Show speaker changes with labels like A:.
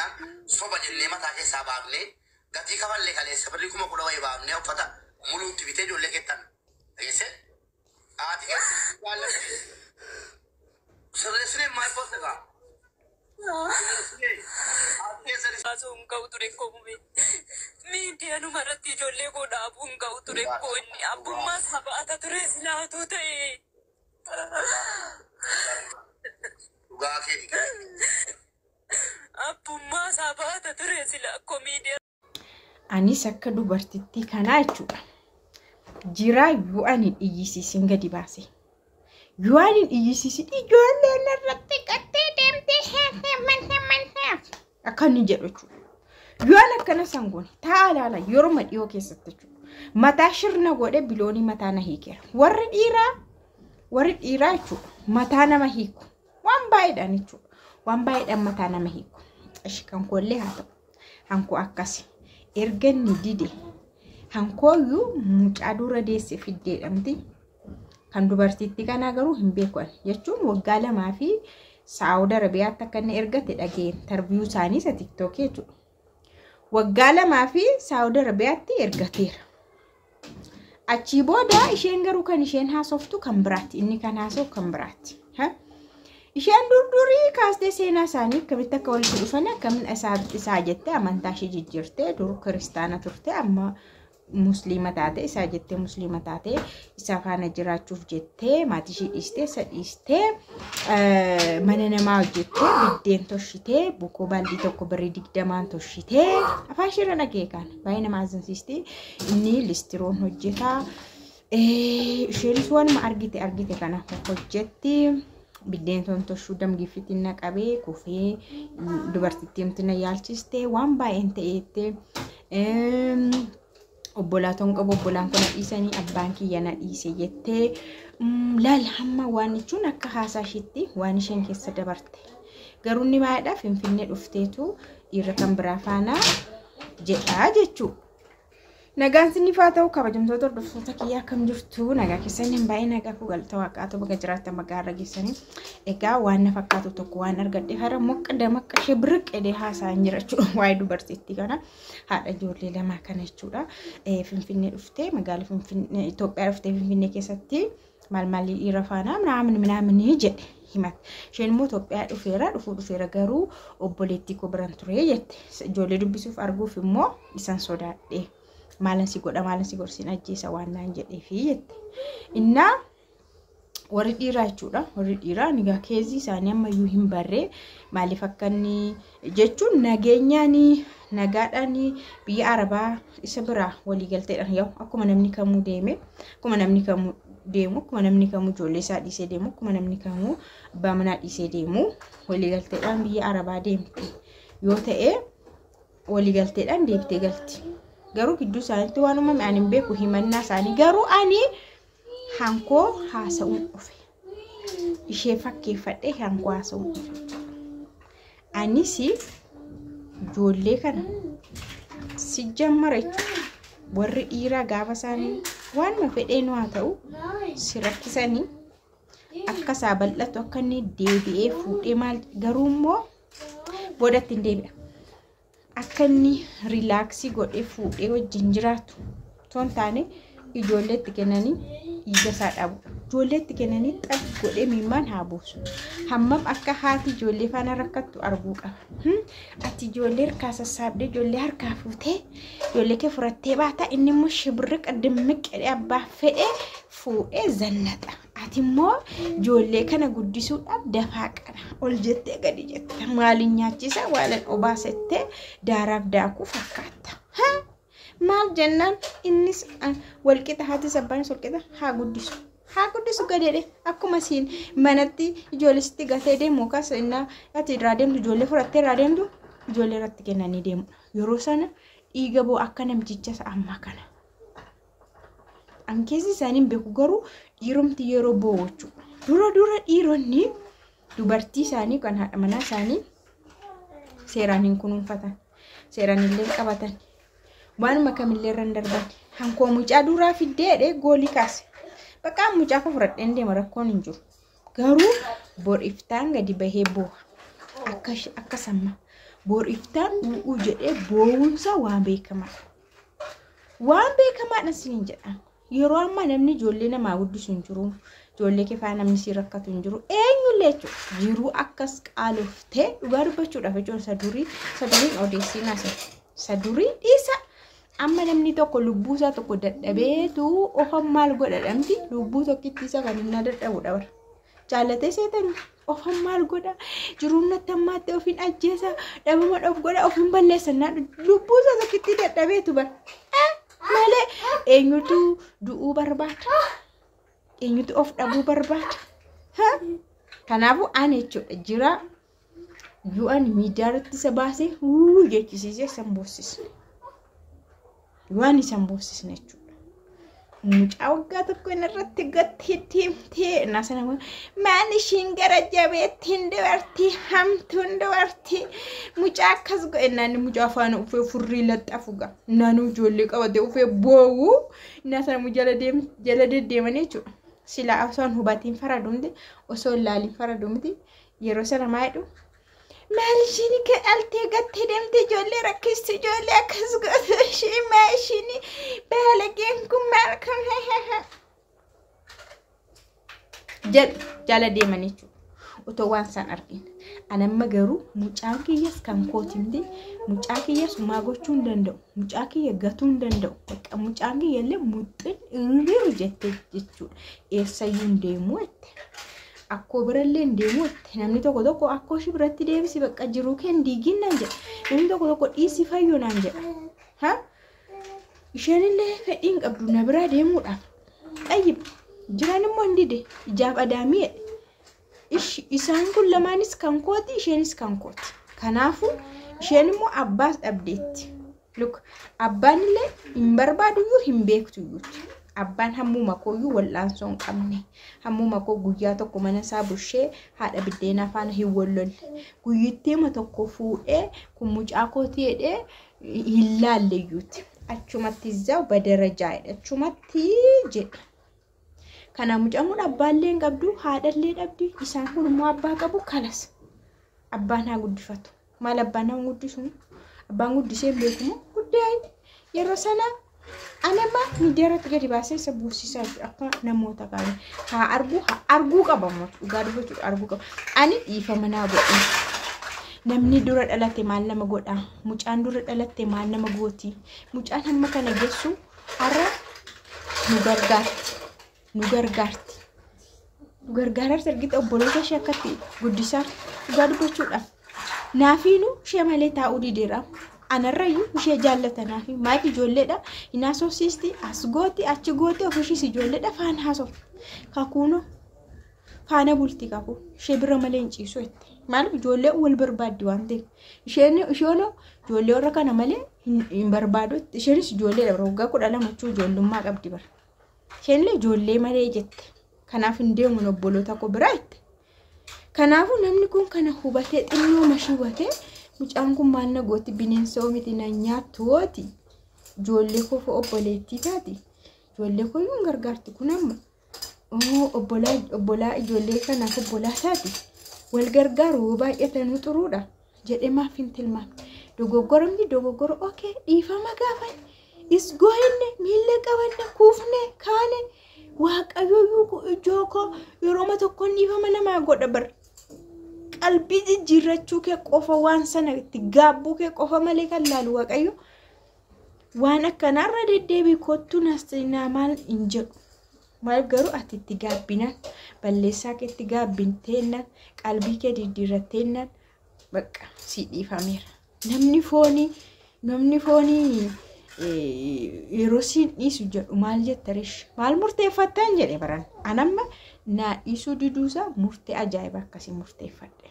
A: jennaan soba jennee mataa keessaa baafnee gatii kafallee kaleessa birrii 10,000 wayii baafnee uffata muluutti bitee ijoollee keettan. Dhageessee? Haati keessa jaalladhe. Sirreessinee maal boosta gaa? Sirreessinee haati keessa
B: Baasuu hin ga'u ture koo miidiyaanuma irratti ijoollee koo dhaabuu hin ga'u ture koo inni abbummaa sabaata ture silaatuu ta'e.
A: Dhugaa keeti.
B: Abbummaa sabaata ture sila koo miidiyaa.
C: Anis akka dubartittii kanaa jechuudha. Jiraa yoo ani hin iyyisiisin gadi baase. Yoo ani hin iyyisiisin ijoolleen irratti qattee deemtee akka inni jedhu jechuudha. Yoo ani akkana san goone taa'aa ilaala yeroo dhiyoo keessatti jechuudha. Mataa shirna godhe biloonii mataa na hiikeera. Warri dhiiraa jechuudha mataa nama hiiku. Waan baay'eedhaan jechuudha. Waan baay'eedhaan mataa nama hiiku. Ishi kan koollee haa ta'u. Hankoo akkasi. Erga inni dide hankooyyuu mucaa dura deesse fiddeedhamti. Kan dubartiitti kanaa garuu hin beeku ani. Jechuun waggaa 2 fi Saawud Arabiyaatti akka inni ergate dhageen interview isaanii isa TikTokii jechuudha. Waggaa 2 fi Saawud Arabiyaatti ergateera. Achii booda isheen garuu kan isheen haasoftu kan biraatti. Inni kan haasofu kan biraatti. Isheen dur durii kaastee seenaa isaanii akkamitti akka walitti dhufan, akkamiin isaa jettee amantaa ishee jijjiirtee, dur kiristaana turte, amma musliima taate, isaa jettee musliima taate, isa faana jiraachuuf jettee maatii ishee dhiistee, isa dhiistee, mana namaa hojjettee, biddeen toshitee, bukoo baaldii tokko birrii 20n toshitee, afaan isheerra dhagee kan baay'ee nama azzansiisti. Inni listiroon hojjetaa, isheenis waanuma argite argite kana hojjetti. Biddeen ton toshuu damgiffitti na qabee kufee, dubartittii na yaalchiste, waan baay'een ta'eette. Obbolaatoon qabu, obbolaan kun na dhiisanii, abbaan kiyya na dhiise jettee laal hamma waan jechuun akka haasaa ishiitti waan isheen keessa dabarte. Garuu inni maalidha, Finfinnee dhufteetu dhiira kan biraa faana jedhaa jechuudha. Nagaan sinif haa ta'u, kabajamtoota hordoftoota kiyyaa, akkam jirtu? Nagaa keessan hin baay'ee nagaa koo, galata waaqaatu, baga jiraattan baga geessanii. Egaa waan na fakkaatu tokko waan argadhe hara moqqa damaqqa ishee biriqqedee haasa'an jira jechuudha waa'ee dubartittii kana, haadha ijoollee lamaa kana jechuudha. Finfinnee dhuftee, magaala Finfinnee Itoophiyaa dhuftee, Finfinnee keessatti maal maalii dhiira faana minaamin minaaminii jedhe himate. Isheen immoo Itoophiyaa dhufeera, dhufuu dhufeera, garuu obboleettii koo biran ture jette. Ijoollee dubbisuuf arguuf immoo isan sodaadhe. Maalan si godha, maalan si gorsiin ajjeesa waan naan jedheefi jette. Innaa warri dhiiraa jechuudha. Warri dhiiraa nigaa keezii isaanii ammayyuu hin barree, maaliif akka inni jechuun nageenyaan nagaadhaan biyya Arabaa isa biraa waliigalteedhaan yaa'u, akkuma namni kamuu deeme, akkuma namni kamuu deemu, akkuma namni kamuu ijoollee isaa dhiisee deemu, akkuma namni kamuu abbaa manaa dhiisee deemu, waliigalteedhaan biyya Arabaa deemte yoo ta'e waliigalteedhaan deebitee galti. Garuu gidduu isaaniitti waan uumame ani hin beeku, himannaa isaanii garuu ani hankoo haasa'uun dhufe. Ishee fakkeeffadhee hankoo haasa'uun dhufe. Anis ijoollee kana si jammara jechuudha. Warri dhiiraa gaafa isaanii waanuma fedheen haa ta'u si rakkisanii akka isaa bal'atu, akka inni deebi'ee fuudhee maal, garuu immoo boodatti hin deebi'a. Akka inni relax godhee fuudhee wajjin jiraatu otoo hin taane ijoolleetti kennanii dhiiga isaa dhabu. Ijoolleetti kennanii xab godhee miimmaan haa buusu. Hammam akka haati ijoollee faana rakkattu arguu qaba. Ati ijoollee harkaa sassaabdee, ijoollee harkaa fuutee, ijoollee kee furattee baata, inni immoo shibirriqa dimmiqqedhee abbaa fedhee fuudhee zannaxa. Ati immoo ijoollee kana guddisuudhaaf dafaa qana ol jettee gadi jetta. Maaliin nyaachisa, waalan obaasettee daaraaf daakuu fakkaatta. Maal jennaan innis walqixa, haatis abbaanis walqixa, haa guddisu. Haa guddisu gadeedhe, akkuma siin manatti ijoollee sitti gatee deemu yookaas innaa ati irraa deemtu ijoollee fudhattee irraa deemtu ijoollee irratti kennanii deemu. Yeroo sana dhiiga boo akka namticha isa ammaa kana. An keessi isaanii hin beeku, garuu dhiiromti yeroo boo'u jechuudha. Dura dura dhiironni dubartii isaanii kan haadha manaa isaanii seeraan hin kunuunfatan. Seeraan illee hin qabatan. Waanuma kamillee irra hin darban. Hankoo mucaa duraa fiddeedhe goolii kaase. Bakka mucaa koo fudhadheen deema, rakkoon hin jiru. Garuu bor iftaan gadi bahee boo'a. Akka samma. Bor iftaan u'uu jedhee boo'uunsaa waan beekamaadha. Waan beekamaadha isiniin jedha. Yeroo ammaa namni ijoollee namaa guddisu hin jiru. Ijoollee kefaa namni si rakkatu hin jiru. Eenyullee jechuudha. Jiruu akkas qaaloftee dhugaa dubbachuudhaaf jechuudha. Isa durii isa duriin odeessinaa isa. Isa durii dhiisa. Amma namni tokko lubbuu isaa tokko dadhabeetu ofan maal godha dhamti lubbuu tokkitti isa kan inni dadhabudha bara. Jaallatee seetanii ofan maal godha jiruun natti ammaatti ofiin ajjeesa dhabama of godha ofiin balleessa lubbuu isaa tokkitti dadhabeetu bara. Malee eenyutu du'uu barbaada? Eenyutu of dhabuu barbaada? Kanaafuu ani jechuudha jira yoo ani miidiyaa irratti isa baasee wuu jechisiisee isa hin boossisne. Yoo ani isa hin boossisne jechuudha. Mucaa waggaa tokko irratti gattee himtee na sana maal ishiin gara jabeettiin dubartii hamtuun dubartii mucaa akkas godhe naanni mucaa faana ufee furrii laxxafu gaa naannoo ijoollee qabatee ufee boowu na sana jala deddeemanii jechuudha. Silaa osoo hin hubatiin faradumti osoo hin laaliin faradumti yeroo sana maa jedhu maal ishiin dhaltee gattee deemte ijoollee rakkistu ijoollee akkas gootu ishii maa ishiin baalageen kun maal kun jedhu jala deemanii jechuudha. Otoo waan isaan argin. Anamma garuu mucaan kiyyas kan kooti miti. Mucaa kiyyas homaa gochuu hin danda'u. Mucaa kiyya gatuu hin danda'u. Bakka mucaan kiyya illee muxxin irriiru jettee jechuudha. Eessayyuu hin deemu jette. Akkoo birallee hin deemu jette. Namni tokko tokko akkoo ishii biratti deebisi bakka jiruu kee hin diigin naan jedha. Namni tokko tokko dhiisi fayyoo naan jedha. Ha? Isheen illee fedhii hin qabdu na biraa deemuudhaaf. Xayyib jiraan immoo hin dide ijaaf adaamii jedhe. Isaan kun lamaanis kan kooti isheenis kan kooti. Kanaafuu isheen immoo abbaas dhabdeetti. Look, abbaan illee hin barbaaduyyuu hin beektuyyuuti. Abbaan hammuma kooyyuu wal'aansoo hin qabne. Hammuma koo guyyaa tokko mana isaa bushee haadha biddeenaa faana hin wallolle. Guyyittiima tokko fuudhee kun mucaa kooti jedhee hin laalleyyuuti. Achumatti zaw badarajaa jedhe. Achumatti jedhe. Kanaaf mucaan kun abbaallee hin qabdu, haadhallee dhabdi. Isaan kun immoo abbaa qabu kalas. Abbaan haa guddifatu. Maal abbaan nama guddisu? Abbaan guddisee hin beeku moo? Guddaa yeroo sana anama miidiyaa irratti gadi baasee isa buusisaa jiru akka namoota kaanii. Haa arguu haa arguu qaba moo dhugaa dubbachuudha arguu qaba. Ani dhiifama naa godhe. Namni dura dhalate maal nama godha? Mucaan dura dhalatte maal nama gooti? Mucaan hamma kana geessu har'a nu gargaarti. Nu gargaarti. Nu gargaararti argite obboloota ishee akkatti guddisaa dhugaa dubbachuudhaaf. Naafiinu ishee malee taa'uu dideera. Anarrayyuu ishee jaallata naafi. Maayik ijoolleedha. Hin haasofsiisti. As gooti achi gooti ofishiis ijoolleedha faana haasofti. Kakuunoo faana bulti kakuu. Ishee bira malee hin ciisu jette. Maaliif ijoollee wal barbaaddi waan ta'eef. Isheen isheenoo ijoollee warra kana malee hin barbaadu. Isheenis ijoolleedha bara waggaa 12 jechuu ijoollummaa qabdi bara. Isheenillee ijoollee malee jette. Kanaaf hin deemuun obboloota koo biraa jette. Kanaafuu namni kun kana hubatee xinnoo mashii hubatee mucaan kun maal na gooti bineensa miti na nyaattuoti. Ijoollee koo fa obboleettii taati. Ijoollee koo iyyuu hin gargaarti kun amma. Obbolaa ijoollee kanaaf obbolaa taati. Wal gargaaru yoo baay'atanuu xuruudha jedhee maaf hin tilmaamne. Dogoggoramni dogoggora okee dhiifama gaafanne. Isgooyinne miilla qabanne kuufne kaane waaqayyo ijoo koo yerooma tokkoon dhiifama namaa godha bara. Qalbii jijjiirrachuu kee qofa waan sana itti gaabbuu kee qofa malee kan laalu waaqayyo waan akkanaarra deddeebii kottu naa maal hin jedhu. Maaliif garuu ati itti gaabbinaan balleessaa kee itti gaabbinteennan qalbii kee diddiirratteennan bakka si dhiifameera. Namni foonii yeroo siin dhiisu jedhu maal jetta reesh maal murteeffattan jedhe baran anamma naa dhiisuu diduusaa murtee ajaa'iba akkasii murteeffadhe.